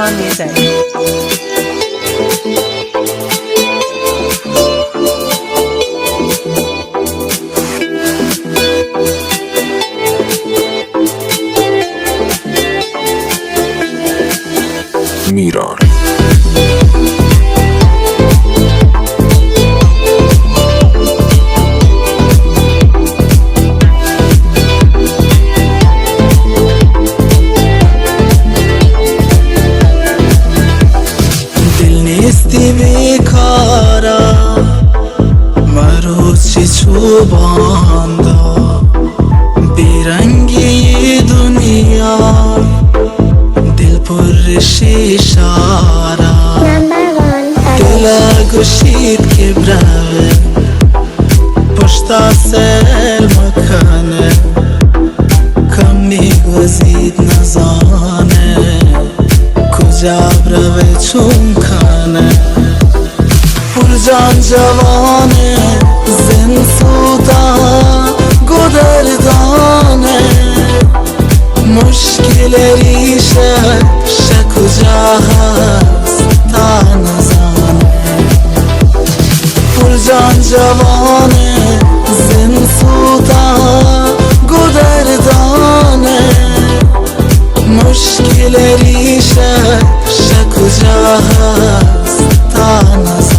Music. میران. دل نیستی بیکارا، مروچی چو باندا، بیرنگی دنیا، دل پر شیشارا. دل گوشیت که برود، پشتا سیل مکنه، کمی گوزید نزانه، کجا بروه چون کنه. پل جان جوانه، زند سوتا گدردانه، مشکل ریشه شه کجا هست تا نزانه. پل جان جوانه، زند سوتا گدردانه، مشکل ریشه شه کجا هست تا نزانه.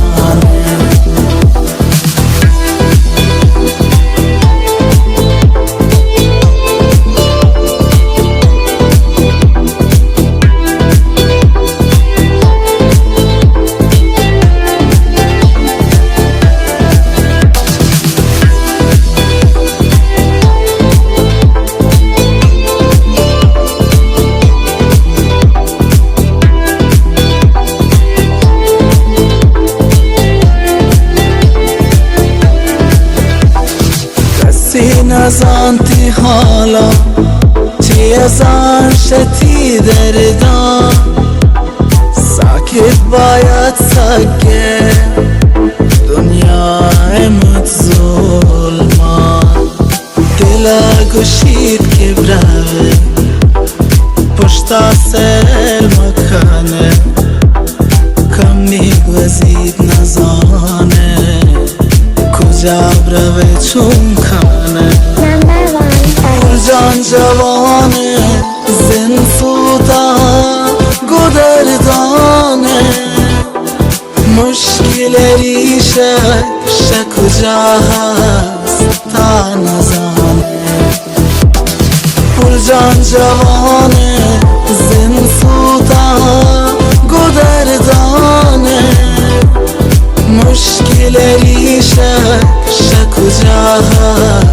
کسی نزانتی حالا، چی ازان شتی دردان. ساکت باید سگه دنیا امت ظلمان. دل گوشیت که برود، پشتا سیل مکنه، کمی گوزید نزانه، کجا بروه چون کنه. پل جان جوانه، زند سوتا گدردانه، مشکل ریشه شه کجا هست تا نزانه. پل جان جوانه، زند سوتا گدردانه، مشکل ریشه شه کجا هست